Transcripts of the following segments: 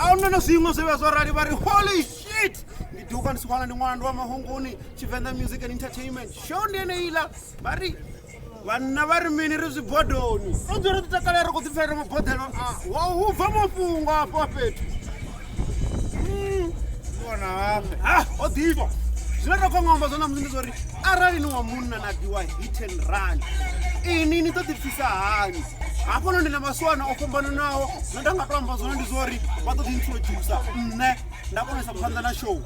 A huna na zwiṅwe zwe vha zwo rali vha ri holy shit. Ndi duka ndi sikwana ndi ṅwana ndi wa mahunguni Tshivenḓa Music and Entertainment. Show ndi yeneiḽa vha ri vhanna vha ri mini ri zwibodoni. Ro dzula ri takalela ri khou ḓipfela maboḓelo a wa hu bva mafhungo afho fhethu. Ha, o ḓifha. Zwine ra khou amba zwone ṋamusi ndi zwa uri arali ni wa munna na diwa hit and run ini ni ḓo ḓipfisa hani hafhanoni na maswana o fhambananaho zwine nda nga to amba zwone ndi zwa uri vha ḓo ḓi introducer nṋe nda kona u isa phanḓa na show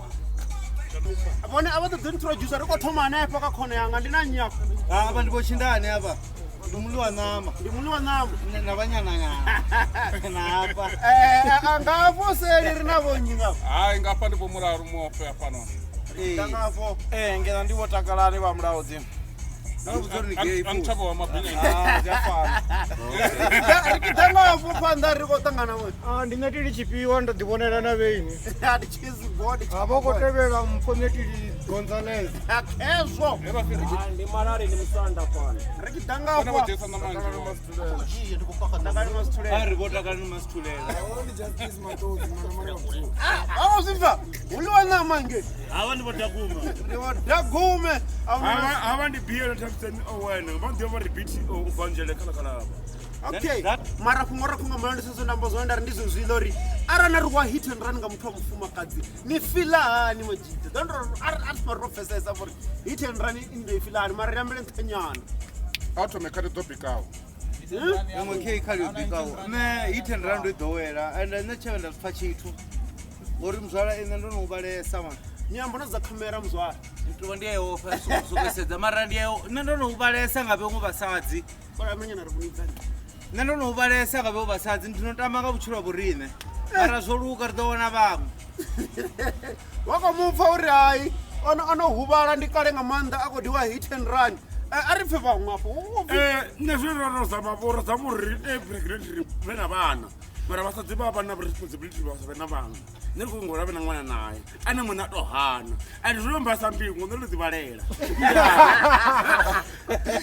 vhone a vha ḓo ḓi introducer ri khou thoma hanefha kha khona yanga ndi na nnyi afha Avha ndi vho Tshindani avha. Ndi muḽi wa ṋama. Ndi muḽi wa ṋama. Na vhanyananyana. Na hafha. Eh, nga hafho seli ri na vhonnyi ngafho? Hai, ngafha ndi Vho Mulalo Muofhe hafhanoni. Ḓa ngafho. Ee, ngeno ndi Vho Takalani vha Mulaudzi. Antshavha wa Mabinya. Ah, zwi a fana. Ri tshi ḓa ngafho phanḓa ri khou ṱangana vho. Ah, ndi Ṋetili Tshifhiwa ndo ḓivhonela na vheini. Ndi cheese board. Ha vha khou tevhela mpho Ṋetili Gonzalez. Khezwo. Ndi Malali, ndi musanda fhano. Ri tshi ḓa ngafho. Takalani Masithulele. A ri Vho Takalani Masithulele. Ah, zwi bva. Hu ḽiwa ṋama ngei. Havha ndi Vho Dagume. Ndi Vho Dagume. Havha ndi BL Thabiseni Owena. Vha ḓivha vha ri BTO u bva nzhele kha khalaba. Okay. Mara fhungo ra khonga mulayo ndi zwezwo nda amba zwone nda ri ndi zwezwiḽa uri arali na ri wa hit and run nga muthu wa mufumakadzi ni fila hani madzhidzi don't a thi ro pfesesa uri hit and run i ndo i fila hani mara ri ambele nṱha nyana. A thome kha ri ḓo bikaho. Iṅwe kei khali yo bikaho. Nṋe hit and run ndo i ḓowela and nṋe tshevhe nda zwi pfa tshithu. Ngori muzwala nṋe ndo no vhalesa man. Ni amba na dza khamera muzwala. Ndi tovha ndi a ofha soko sedza mara ndi nṋe ndo no vhalesa nga vhaṅwe vhasadzi. Nṋe ndo no vhalesa nga vhaṅwe vhasadzi ndi no tamba nga vhutshilo ha vhoriṋe. Mara zwo luga ri ḓo wana vhaṅwe. Wa khou mu pfa uri hai ono huvhala ndi kale nga maanḓa a khou diwa hit and run. A ri pfe vhaṅwe afho. Nṋe zwine ro zama vho ro zama uri ri ite pregnant ri vhe na vhana. Mara vhasadzi vha vha na responsibility vha sa vhe na vhana. Nṋe ndi khou ngora vhe na ṅwana naye. Ane muṋe a to hana. And zwi amba sa mbingo nṋe ndo ḓi vhalela.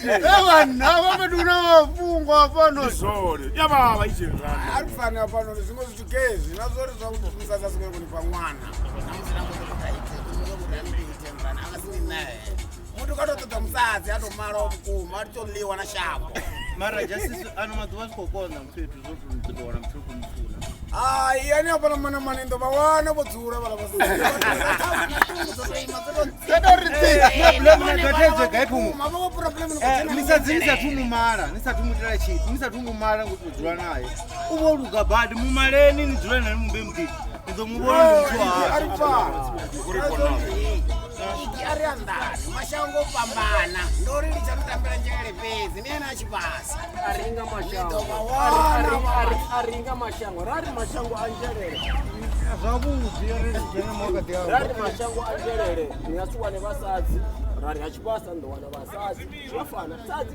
E vhanna vha fhethu hu na mafhungo hafhanoni. Ndi zwone. Ya vhavha i tshi rana. A ri fani hafhanoni zwiṅwe zwithu kezwi na zwori zwa musadzi a songo konifha ṅwana na musi na khou ṱoḓa ite uri a ndi ite mrana a nga si ni ṋee muthu kha to ṱoḓa musadzi a to malwa vhukuma a to ḽiwa na shango. Mara Justice ano maḓuvha zwi khou konḓa mfhethu zwo to ḓo wana muthu khou mufuna. Hai, ani hafhaḽa mana mani ndo vha wana vho dzula vhala Misadzi ni sathu mu mala, ni sathu mu itela tshithu, ni sathu mu mala ngo to dzula naye. U vho luga badi mumaleni ni dzule naye mumbe muḓini. Ni ḓo mu vhona ndi muthu wa Iki a ri anḓani mashango o fhambana ndo ri litsha ri tambela nzhelele fhedzi ni ene a tshi vhasa A ri nga mashango. A ri nga mashango. Ra ri mashango a nzhelele. Zwavhuḓi ri dzhena mo kha ḓi Ra ri mashango a nzhelele ni nga si wane vhasadzi. Ra ri ha tshivhasa ni ḓo wana vhasadzi. Zwi a fana. Sadzi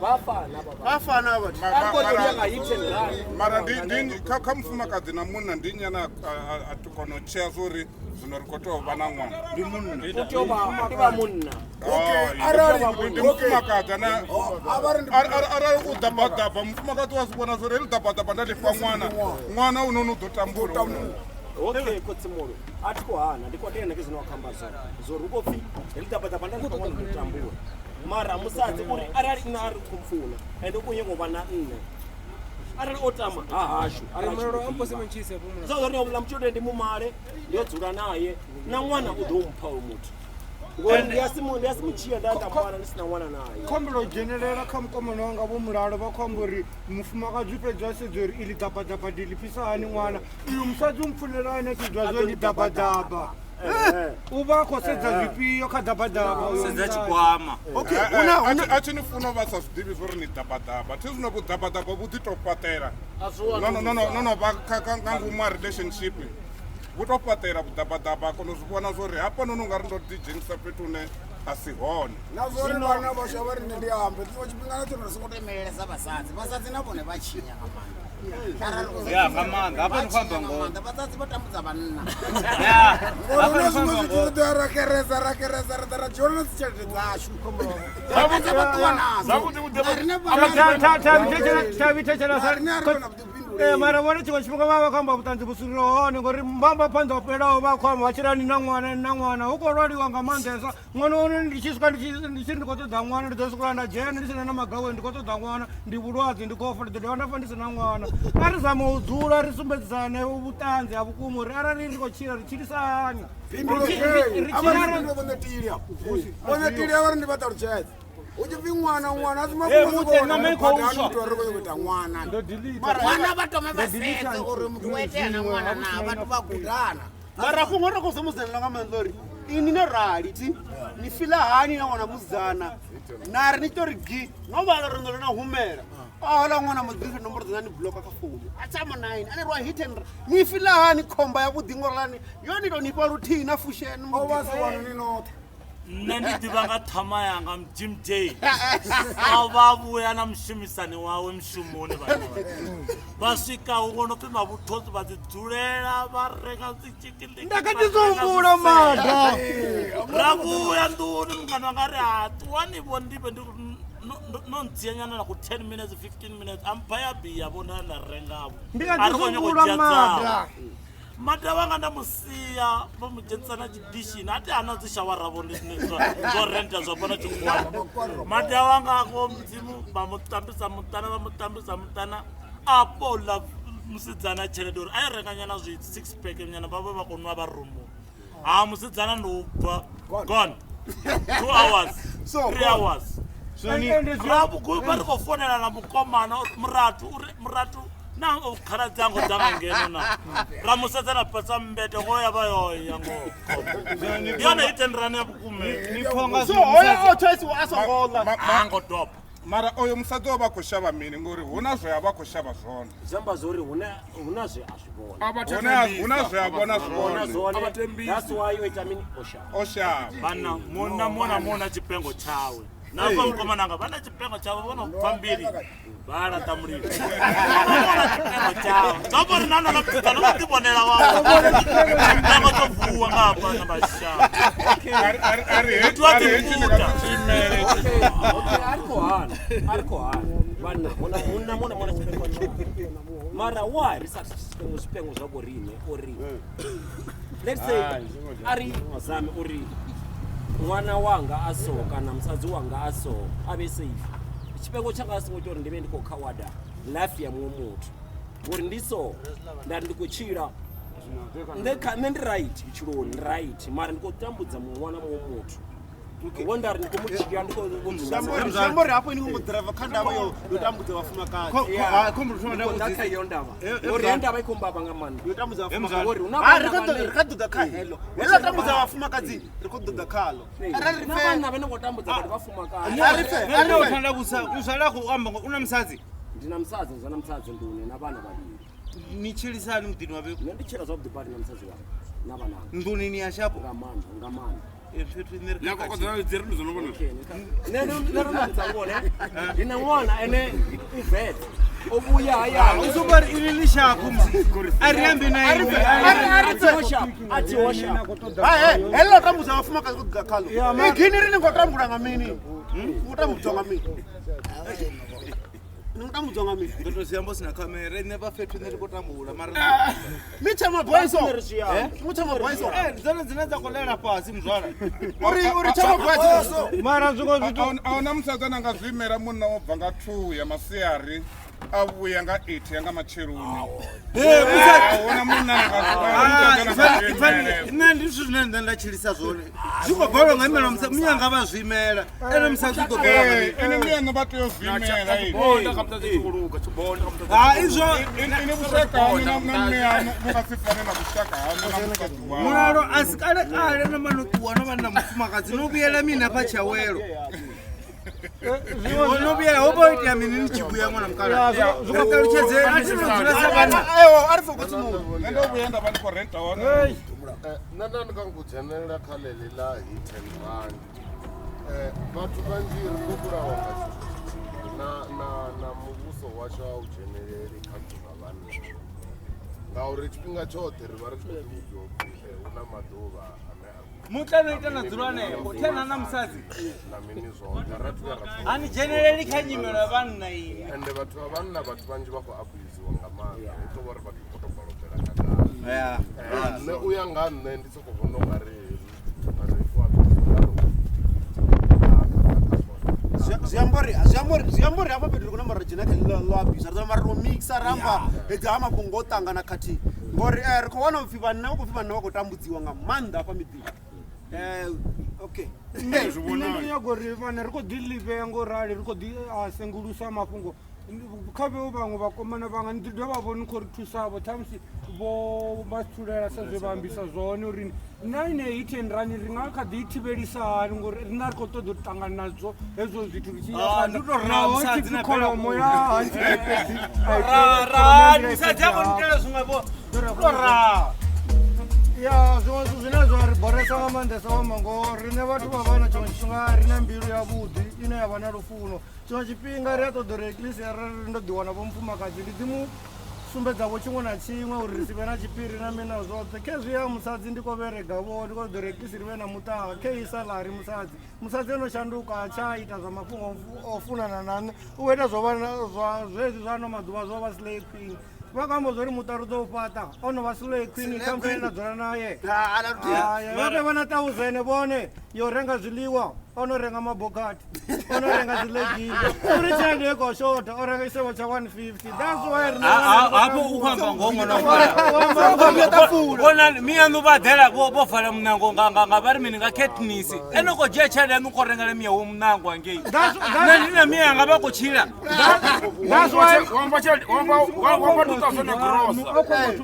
vha fana vha. Vha fana vhathu. A ri khou ḓo nga hit and run. Mara ndi kha mufumakadzi na munna ndi nnyi ane a kona u tshea zwo uri zwino ri khou tea u vha na ṅwana? Ndi munna. U tea u vha ndi vha munna. Ndi mufumakadzi ane arali u ḓabaḓaba mufumakadzi wa zwi vhona zwo uri heḽi ḓabaḓaba nda ḽifha ṅwana ṅwana u noni u ḓo tambula. Okay, khotsimulo a thi khou hana ndi khou tenda ke zwine wa khou amba zwone zwo ri u khou pfhi heḽi ḓabaḓaba nda ḽifha ṅwana u ḓo tambula mara musadzi uri arali nṋe a ri khou mpfuna ende u khou nyanga u vha na nṋe arali o tama ha hashu arali a tshi khou ḓivha. Zwa uri houḽa muthu ndi mu male ndi yo dzula naye na ṅwana u ḓo mpha hoyo muthu ngori ndi a si mu ndi a si mu dzhia nda nda mala ndi si na ṅwana naye. Khombelo dzhenelela kha mukomana wanga Vho Mulalo vha khou amba uri mufumakadzi u fhedza a sedza uri iḽi ḓabaḓaba ndi ḽi fhisa hani ṅwana uyu musadzi u mpfunela hani a tshi dzwa zwo ndi ḓabaḓaba u vha a khou sedza zwifhio kha ḓabaḓaba uyu Sedza musadzi? tshikwama. Okay, A tshi ni funa vha sa zwi ḓivhi zwo ri ni ḓabaḓaba thi zwino vhuḓabaḓaba vhu ḓi to fhaṱela no no vha kha nga ngomu ha relationship vhu to fhaṱela vhuḓabaḓaba a kona u zwi vhona zwo ri hafhanoni u nga ri ndo ḓi dzhenisa fhethu hune a si hone. Na zwo ri vhana vhaswa vha riṋe ndi ambe tshiṅwe tshifhinga na tshone ri songo to imelelesa vhasadzi vhasadzi na vhone vha tshinya nga maanḓa. Arali ri khou Ya, nga maanḓa. Hafha ni khou amba vha tshinya nga ngoho. maanḓa vhasadzi vha tambudza vhanna. Ya, Ngori hafha hu na ni khou zwiṅwe amba zwithu ngoho. ri ḓo ya ra xeresa ra xeresa ra ḓa ra dzhielwa na dzi tshelede dzashu. Vha ṱuwa nadzo. Zwavhuḓi vhuḓi Na riṋe vhana Thavhi thetshelesa na riṋe a ri vhe na vhuḓifhinduleli. Ee, mara vhone tshiṅwe tshifhinga vha vha khou amba vhuṱanzi vhu si hone ngori mbamba phanḓa ho fhelaho vha khou amba vha tshi ri ani na ṅwana ni na ṅwana hu khou lwaliwa nga maanḓesa ṅwana one ndi tshi swika ndi tshi ndi tshi ri ndi khou ṱoḓa ṅwana ndi ḓo swika nda dzhena ndi sina na magawe ndi khou ṱoḓa ṅwana ndi vhulwadze ndi khou fa ndi ḓo dovha nda fa ndi si na ṅwana a ri zame u dzula ri sumbedzisane vhuṱanzi ha vhukuma uri arali ri khou tshila ri tshilisa hani Ri tshila ro- vhone tilia vha ri ndi vha ṱalutshedze hu tshi pfi ṅwana ṅwana a si Eh, muthe, ṋama i khou swa. mafhungo ri khou nyanga u ita ṅwana ndo delete ṅwana vha thome vha sedze uri muthu wa itea na ṅwana na vhathu vha gudana mara fhungo ri khou zomudzenela nga maanḓa uri ini no rali thi ni fila hani na ṅwana musidzana na ri ni tori gi no vhala ri ndo na humela ola ṅwana muḓisa nomboro dzana ni bloka kha founu a tsama nine ane rwa hit and run. Ni fila hani khomba ya vhuḓi ngorani yo ni to ni fha luthihi na fusheni o vha si wanu ni noṱhe Nṋe ndi ḓivha nga ṱhama yanga Jim J a vha vhuya na mushumisani wawe mushumoni vhana vha swika huṅwe no pfi mavhuthotsi vha dzi dzulela vha renga dzi tshikiḽiki Nda kha ḓi zwi humbula mada. Ra vhuya nḓuni mungana wanga ri ha ṱuwani vho ndi vhe ndi no ndzia nyana na ku 10 minutes 15 minutes a mpha ya biya vho nda nda rengavho Ndi kha A ḓi ri khou nyanga u humbula dzhia dzawe. mada. Mada wanga nda musia vha mu dzhenisa na tshidishini a ti hana dzi shawara vho ndi zwo renta zwa fhano tshikhuwani mada wanga ngo mudzimu vha mu ṱambisa muṱana vha mu ṱambisa muṱana afho ḽa musidzana tshelede uri a yo renga nyana zwi six pack nyana vha vhe vha khou nwa vha rumuni ha musidzana ndi u bva gone 2 hours 3 hours ra vhuguba ri khou founela na mukomana uri murathu uri murathu na khaladzi ango ḓa nga ngeno na ra musedza na pasa mmbete ngo ya vha yo ya ngo ndi yone hit and run ya vhukuma So hoyo o choice a songo ḽa ango dopa mara oyo musadzi o vha khou shavha mini ngori hu na zwe a vha khou shavha zwone zwi amba zwori hu na zwe a zwi vhona Hu na zwe a vhona vhona zwone zwone that's why o ita mini o shavha o shavha vhana munna muṅwe na muṅwe na tshipengo tshawe na vha mukomananga vha na tshipengo tshavho vho no bva mbili vha laṱa mulilo vha na tshipengo tshavho zwa uri na nona musidzana vha ḓivhonela wavho tshipengo tsho vuwa nga hafha na mashango muthu wa ḓivuta Okay, a ri khou hana a ri khou hana vhanna huna munna muṅwe na muṅwe na tshipengo tshawe mara why ri sa zwipengo zwipengo zwa vho riṋe uri let's say a ri zame uri ṅwana wanga a so kana musadzi wanga a so a vhe safe tshipengo tshanga a songo ita uri ndi vhe ndi khou khawada life ya muṅwe muthu ngori ndi so nda ri ndi khou tshila nṋe kha nṋe ndi right vhutshiloni ndi right mara ndi khou tambudza muṅwe ṅwana muṅwe muthu wo nda ri ndi khou mu dzhia ndi khou Zwi amba uri hafho ini ngo driver kha ndavha yo yo tambudza vhafumakadzi ḓa kha iyo ndavha ngori heyo ndavha i khou mbavha nga maanḓa yo tambudza Ngori vhafumakadzi hu na Ha, ri vhanna khou ḓo- vhane- ri kha ḓo ḓa kha heḽo heḽo tambudza vhafumakadzi ri khou ḓo ḓa khaḽo arali ri na fe vhanna vhane khou tambudza vhathu vhafumakadzi a ri fe a ri fe thanda vhusa muzwala khou amba ngo u na musadzi ndi na musadzi nzwa na musadzi nduni na vhana vhavhili ni tshilisani muḓini wa vhe nṋe ndi tshila zwavhuḓi badi na musadzi wanga na vhananga nḓuni ni ya shapo nga maanḓa nga maanḓa fhethu ine ri Ya kokodzela dzi ri ndi zwo vhona. Okay, nṋe nṋe ro na vhone ndi na ṅwana ene u vet o vhuya hayani u sumba uri ili ḽi shapo musi a ri ambi na iwe a thiho shapo heḽo tambudza vhafumakadzi khou ḓa khaḽo igini ri ni khou tambula nga mini ni khou tambudzwa nga mini ni khou tambudzwa nga mini ndo to zwi amba u sina khamera ine vha fhethu ine ri khou tambula mara ni tsha maboiso ni tsha maboiso Eh, ndi dzone dzine dza khou lela fhasi muzwala uri uri tsha maboiso Mara zwiṅwe zwithu A huna musadzi ane a nga zwi imela munna o bva nga 2 ya masiari a vhuya nga 8 ya nga matsheloni. A huna munna ane nga zwi imela. Nṋe ndi zwithu zwine nṋe nda tshilisa zwone zwi khou balelwa nga imela musadzi munyanga vha zwi imela ene musadzi u ḓo balelwa nga mini? Ene ndi yaṋu vha tea u zwi imela ini. Tshibonda kha musadzi tshi khou luga, tshibonda kha musadzi. Ha izwo Ini vhushaka haṋu na mme aṋu vhu nga si fane na vhushaka haṋu na musadzi waṋu. Mulalo a si kale kale no mano ṱuwa no vha na mufumakadzi no vhuyela mini hafha tshiawelo no vhuyela ho vha ho itea mini ni tshi vhuya ṅwana mukala ri ṱalutshedze a thi no dzula sa vhana ewo a ri focus mu Nṋe ndo vhuya nda vha ndi khou renta hone. Nṋe nda ndi nga dzhenelela kha ḽeḽi ḽa hit and run. Vhathu vhanzhi ri khou vhulawa nga tshithu tshithihi na na na muvhuso washu a u dzheneleli kha zwithu zwa vhanna ngauri tshifhinga tshoṱhe ri vha ri tshi khou ḓi vhudziwa upfhi hu na maḓuvha ane a muṱa no ita na dzula hanefho thena na musadzi na mini zwoṱhe ra vhuya ra pfa a ni dzheneleli kha nyimelo ya vhanna ini ende vhathu vha vhanna vhathu vhanzhi vha khou abusiwa nga maanḓa. maanḓa hu tou vha uri vhathu vho tou balobela khagala. Nṋe u ya nga nṋe ndi soko vhona u nga ri rape wa Zwi amba uri zwi amba uri hafha fhethu ri khou namba ra dzhena kha ḽo abuse ri ḓo namba ri tou mixa ra amba hedzi ha mafhungo o ṱangana khathihi ngori ri khou wana upfhi vhanna vha khou pfhi vhanna vha khou tambudziwa nga maanḓa hafha miḓini. Okay. Nṋe ndi nyaga uri vhana ri khou ḓi ḽivhea ngo rali ri khou ḓi sengulusa mafhungo kha vheo vhaṅwe vhakomana vhanga ndi dovha vho ni khou ri thusavho ṱhamusi vho vha thulela sa zwe vha ambisa zwone uri na ine hit and run ri nga kha ḓi thivhelisa hani ngori riṋe ri khou ṱoḓa u ṱangana nazwo hezwo zwithu ri tshi ya Ah, ndi u tou raha naho musadzi tshipfi na bela kholomo kule. ya hansi fhedzi a i Ra- fheli, ra, kholomo ya nḓila i musadzi a khou fhedzi nitela zwiṅwe-vho. Tou raha. Ya zwiṅwe zwithu zwine zwa ri boresa nga maanḓesa wa mango riṋe vhathu vha vhana tshiṅwe tshifhinga ri na mbilu yavhuḓi ine ya vha na lufuno tshiṅwe tshifhinga ri a ṱoḓa uri at least arali ndo ḓiwana vho mufumakadzi ndi ḓi mu sumbedza vho tshiṅwe na tshiṅwe uri ri si vhe na tshiphiri na mina zwoṱhe khezwi ya musadzi ndi khou vherega vho ndi khou ṱoḓa uri at least ri vhe na muṱa khe i salari musadzi musadzi ono shanduka a tsha ita zwa mafhungo o funana na nṋe u khou ita zwo vha zwa zwezwi zwa ano maḓuvha zwo vha slay queen vha khou amba zwori muṱa ri ḓo u fhaṱa o no vha slay queen khamusi nda dzula naye vha tea vha na thousand vhone yo renga zwiḽiwa o no renga mabokati o no renga dzilegini uri tshelede i khou shotha o renga tshisevho tsha 150 that's why ri Hafho u khou amba ngoho ṅwana wa vhonani miyaṋu vha ḓela vho vala muṋango nga vha ri mini nga katniss ene khou dzhia tshelede yaṋu khou rengela miya wo muṋango hangei nṋe ndi na miya yanga vha khou tshila. That's why wamba tshelede wamba 2000 grosa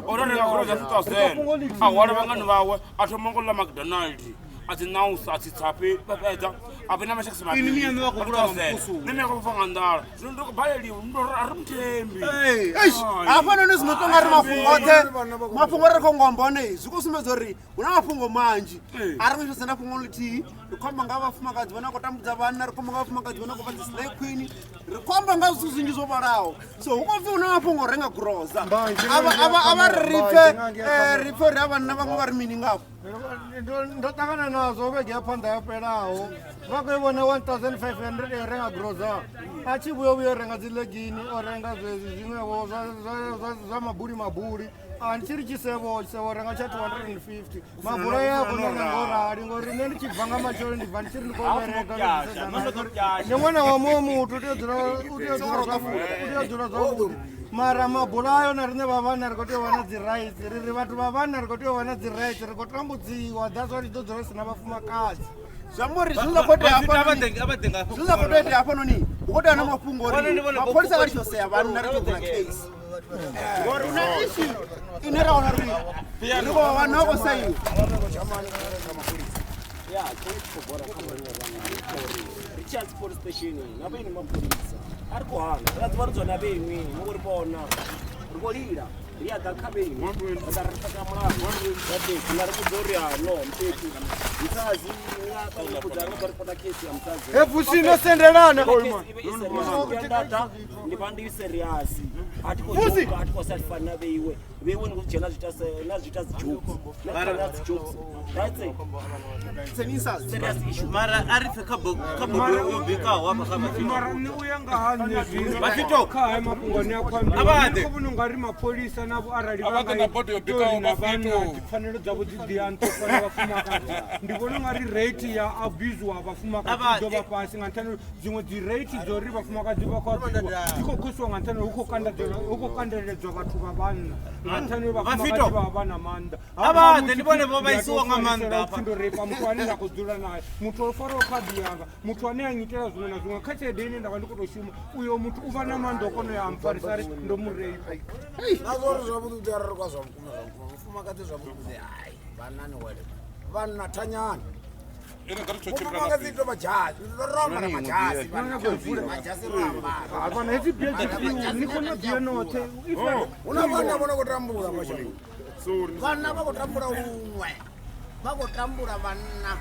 o to renga grosa 2000 a hwala vhangani vhawe a thoma ngo ḽa McDonald a dzi ṋausa a tsi tsaphi vha fhedza a vhe na mashakisi Ini miyaṋu vha khou vhulawa nga mukusule. nṋe miya khou fa nga nḓala zwino ndi khou baleliwa ndo a ri muthembi. Eish, hafhanoni zwino tonga ri mafhungo oṱhe mafhungo ri khou ngomba one zwi khou sumbedza uri hu na mafhungo manzhi a ri ngo na fhungo ḽithihi ri khou amba nga vhafumakadzi vhane vha khou tambudza vhanna ri khou amba nga vhafumakadzi vhane vha khou vha dzi slay queen ri khou amba nga zwithu zwinzhi zwo vhalaho so hu khou pfhi hu na mafhungo o renga groza a vha ri ri pfe ri pfe uri a vhanna vhaṅwe vha ri mini ngavho. Ndo ṱangana nazwo vhege ya phanḓa yo fhelaho vha khou i vhona 1500 yo renga groza a tshi vhuya vhuya o renga dzi legini o renga zwezwi zwiṅwevho zwa mabuli mabuli a ndi tshi ri tshisevho tshisevho renga tsha 250 mabula ya khou nanga ngo rali ngori nṋe ndi tshi bva nga matsheloni ndi bva ndi tshi ri ndi khou vhereka ndi ṅwana wa muṅwe muthu u tea u dzula u tea u dzula zwavhuḓi u tea u dzula zwavhuḓi mara mabula ayo na riṋe vha vhanna ri khou tea u vha na dzi rights ri ri vhathu vha vhanna ri khou tea u vha na dzi rights ri khou tambudziwa that's why ri ḓo dzula ri si na vhafumakadzi. Zwi amba uri zwine zwa khou itea hafhanoni zwine zwa khou tea itea hafhanoni hu khou tea na mafhungo uri mapholisa vha tshi tou sea vhanna ri tou vula case ngori hu na issue ine ra wana uri ri khou vhanna vha khou saiwa. Ya tshone tshi khou bora kha vhone vhanna uri ri tshi ya dzi police station na vhaini mapholisa a ri khou hana ri a ḓivha ri dzona vhainwi ni khou ri vhona ri khou lila ri a ḓa kha vhainwi ri ḓa ri fhaṱa mulandu wa fhethu na ri vhudza uri ha no mfhethu musadzi ni a ṱa ri ḓo ripota case ya musadzi He Vusi no sendelana. Ndada ndi vha ndi serious a thi khou Vusi! joke a thi khou sa fani na vheiwe vheiwe ni khou dzhena zwi ita na zwi ita dzi jokes na kha na dzi jokes that's it serious issue Mara a ri pfe kha kha bodo yo bikaho hafha kha vhafhito. Mara nṋe u ya nga ha nṋe zwino Vhafhito. kha haya mafhungo ane a khou ambiwa, A vha nṋe ḓe. ndi khou vhona ungari mapholisa navho arali A vha vha ḓe nga na bodo yo ita bikaho uri na Vhafhito. vhanna dzipfanelo dzavho dzi ḓi ya nṱha u fana vhafumakadzi ndi vhona ungari rate ya abuse wa vhafumakadzi i ḓo vha fhasi nga nṱhani uri dziṅwe dzi rate dzo uri vhafumakadzi vha khou abusiwa dzi khou khosiwa nga nṱhani uri hu khou kandeledzwa vhathu vha vhanna nga nṱhani uri Vhafhito. vhafumakadzi vha vha na maanḓa. A vha ḓe, ndi vhone vho vhaisiwa nga maanḓa hafha. Ndo reipa muthu ane nda khou dzula naye muthu o faraho khadi yanga muthu ane a nyitela zwiṅwe na zwiṅwe kha tshelede ine nda vha ndi khou tou shuma uyo muthu u vha na maanḓa o kona u ya a mpfarisa ari ndo mu reipa. Na zwa uri zwavhuḓi vhuḓi arali kwa zwa vhukuma zwa vhukuma mufumakadzi zwavhuḓi vhuḓi hai vhannani wele vhanna thanyani mufumakadzi ito madzhasi ro ambara madzhasi vhanna madzhasi ro ambara Hapana hedzi bia dzifhio ni kona bia noṱhe hu na vhanna vho no khou tambula mashango vhanna vha khou tambula luṅwe vha khou tambula vhanna.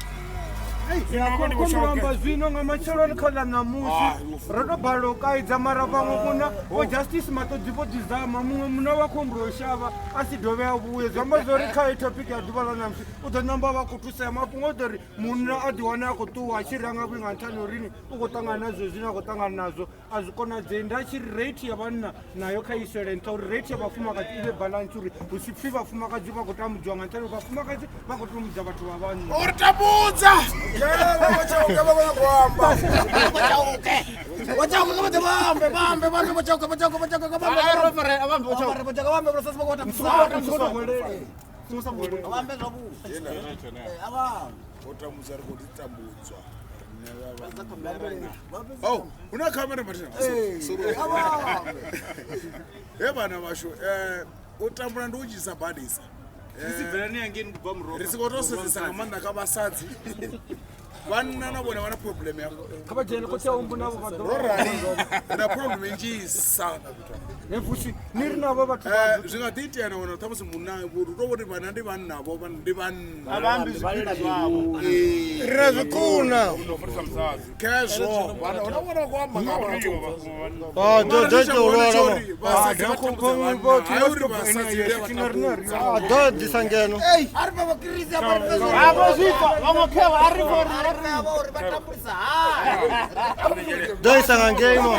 Amba zwino nga matsheloni kha ḽa ṋamusi ro to balelwa u kaidza mara vhaṅwe vhona vho justice maṱodzi vho ḓi zama muṅwe munna wa khou humbula u shavha a si dovhe a vhuye zwi amba zwa uri kha heyi topic ya ḓuvha ḽa ṋamusi u ḓo namba vha khou thusea mafhungo o ḓo ri munna a ḓiwane a khou ṱuwa a tshi ri anga vhuyi nga nṱhani ha urini u khou ṱangana na zwezwo zwine a khou ṱangana nazwo a zwi konadzei nda tshi ri rate ya vhanna nayo kha isele nṱha uri rate ya vhafumakadzi i vhe balance uri hu si pfhi vhafumakadzi vha khou tambudziwa nga nṱhani vhafumakadzi vha khou tambudza vhathu vha vhanna uri tambudza o tambudza ri khou ḓi tambudzwa oh hu na khamera mathina he vhana vhashu u tambula ndi u dzhisa badisa ri si khou tou sedzesa nga maanḓa kha vhasadzi vhanna na vhone vha na problem ya kha vha dzhene khotsi a navho vha ro rali ri na problem nnzhisa nevusi ni ri navho vhathu zwi nga ḓi itea na wana ṱhamusi munna u tou vhori vhana ndi vhanna vho ndi vhanna A vha ambi zwiphiri zwavho. Ri na zwikuna. Khezwo vhana huna vhona vha khou amba nga vhathu. Ah, do do do lwala mo. Vhasadzi vha tambudza vhanna. Hayi uri vhasadzi ndi vha tambudza. Ah, do ḓisa ngeno. Do isa nga ngei mo.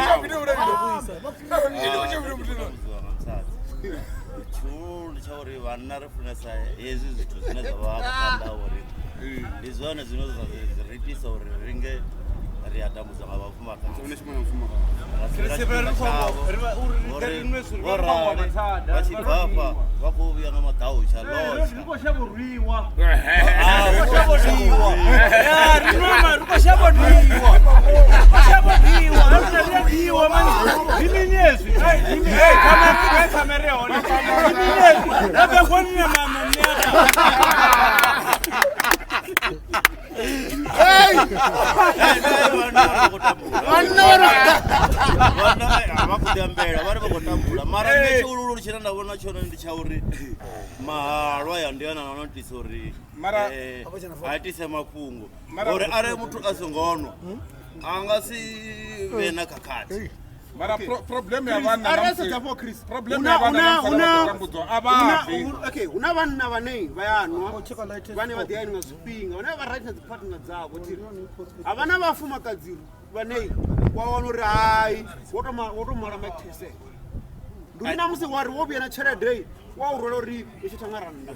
Tshihulu ndi tsha uri vhanna ri funesa hezwi zwithu zwine zwa vha phanḓa uri ndi zwone zwine zwa ri itisa uri ri nge ri a tambudzwa nga vhafumakadzi vho rali vha tshi bva afha vha khou vhuya nga maḓautsha ri khou shavha u rwiwa ri khou shavha u rwiwa Ya, ri nwa ma- ri khou shavha u rwiwa Ri khou shavha u rwiwa A ri ri a rwiwa mani ndi mini hezwi Ai, ndi mini- Hey, khamera hey, khamera ya hone ndi mini hezwi ra bva khou nina mama mme anga vhanna vha khou ḓiambela vha ri vha khou tambula mara nṋe tshiululu tshine nda vhona tshone ndi tsha uri mahalwa ya ndi yone ano itisa uri Mara- a itise mafhungo Mara- uri arali muthu a songo nwa a nga si vhe na khakhathi mara problem ya vhanna Arali na musi- sedza afho, Chris. problem Huna- ya vhanna na huna- musi vha khou huna- tambudzwa a vha huna- bvi. okay hu na vhanna vhane vha ya nwa vhane vha ḓi ya nga zwifhinga vhane vha right na dzipartner dzavho thiri ha vha na vhafumakadzi vhane wa wana uri hai wo to wo to mala Mike Tyson ndi uri na musi wa ri wo vhuya na tshelede wa u rwela uri i tshi thanga rannda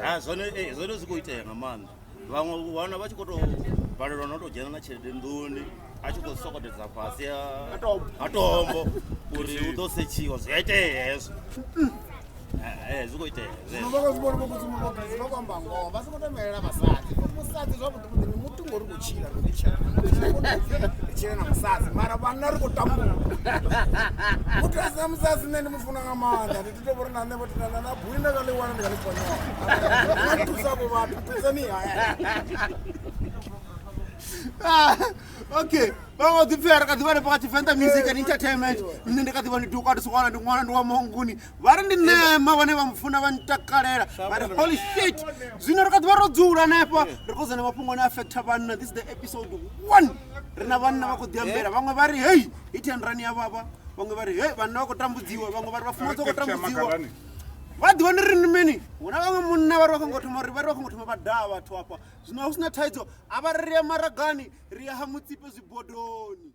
Ha, zwone zwone zwi khou itea nga maanḓa vhaṅwe wana vha tshi khou tou balelwa no tou dzhena na tshelede nḓuni a tshi khou sokotedza fhasi ha tombo uri u ḓo setshiwa zwi a itea hezwo zwi khou itea Zwino vha khou zwi vhona vho khotsi vho vha khou amba ngoho vha songo temelela vhasadzi musadzi zwavhuḓi vhuḓi ndi muthu ngori khou tshila ri khou tshila ri tshila na musadzi mara vhanna ri khou tambula muthu a sina musadzi nṋe ndi mu funa nga maanḓa ndi tou vhori na nṋe vho tendana na buli nda nga ḽi wana ndi nga ḽi ponyoka na thusa vho vhathu thusani haya. Okay vha nga ḓi pfela ri kha ḓivha hanefha kha Tshivenḓa Music and Entertainment nṋe ndi kha ḓivha ndi duka ndi swana ndi ṅwana ndi wa monguni vha ri ndi nema vhane vha mufuna vha ntakalela vha ri holy shit zwino ri kha ḓivha ro dzula hanefha ri khou zana mafhungo ane affecta vhanna. This is the episode 1 ri na vhanna vha khou ḓiambela vhaṅwe vha ri hei hit and run ya vhavha vhaṅwe vha ri hei vhanna vha khou tambudziwa vhaṅwe vha ri vhafumakadzi vha khou tambudziwa. Vha ḓivha ndi ri ni mini hu na vhaṅwe munna vha ri vha khou ngo thoma uri vha ri vha khou ngo thoma vha daha vhathu afha zwino hu si na thaidzo a vha ri ri ya maragani ri ya ha mutsipe zwibodoni.